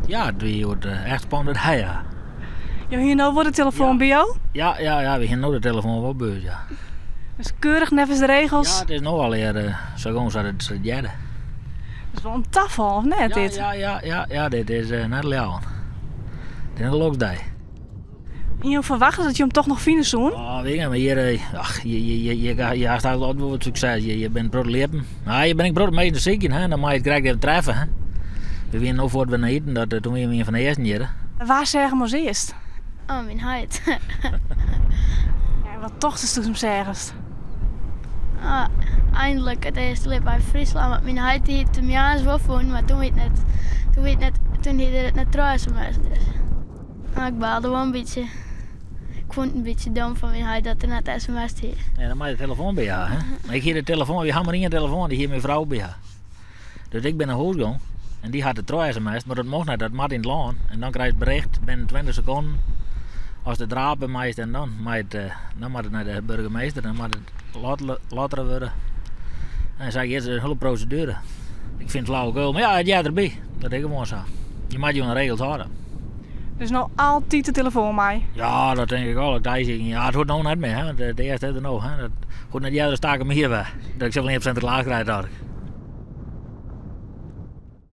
Ja, it wie hjoed echt spannend, ja. Jo hiene no wol de telefoan by jo? Ja, ja, ja, wy hiene no de telefoan wol by ús, ja. Dus keurich neffens de regels? Ja, it is no allegear sa gong sa't it hearde. Dat is wol in tafal, of net, dit? Ja, ja, ja, ja, dit is net te leauwen. Dit is in geloksdei. Jo ferwachten dat jo him toch noch fine soenen? Oh, weet ik net, mar hjir, ach, je hast eigentlik altyd wol wat sukses. Je binne in protte ljippen. No, je binne ek in protte minsken te sykjen, hè. Dan moat je it krekt even treffe, hè. We wiene no foar't we nei iten, dat, toen wiene we ien fan de earsten hjir. Wa seach him as earst? Oh, myn heit. Ja, wat tochtest doe'tst him seachest? Ah, eindelijk it earste ljipaai fan Fryslân. Want myn heit hie it him moarns wol fûn, mar toen wie it net, toen wie it net, toen hie er it net troch sms dus. No, ik baalde wol in bytsje. Ik fûn it in bytsje dom fan myn heit dat er net sms'd hie. Ja, dan moat je de telefoan by ha, hè. Mar ik hie de telefoan, wy ha mar ien telefoan, dy hie myn frou by har. Dus ik bin nei hûs gong en dy hat it troch sms'd, mar dat mocht net, dat moat yn it lân. En dan krijst bericht binnen 20 sekonden as de drape meist en dan mei it, dan moat it nei de burgemeester, dan moat it lottere wurde. En sa giet de hiele proseduere. Ik fyn it flauwekul, mar ja, it heart derby. Dat is gewoan sa. Je moatte je oan de regels hâlde. Dus no altyd de telefoan mei? Ja, dat tink ik al. Ik ja, it hoecht no net mear, hè, want de earste is der no. Hè. Dat hoecht net earder as takom jier wer. Dat ik safolle op Sinteklaas krij, dat ik.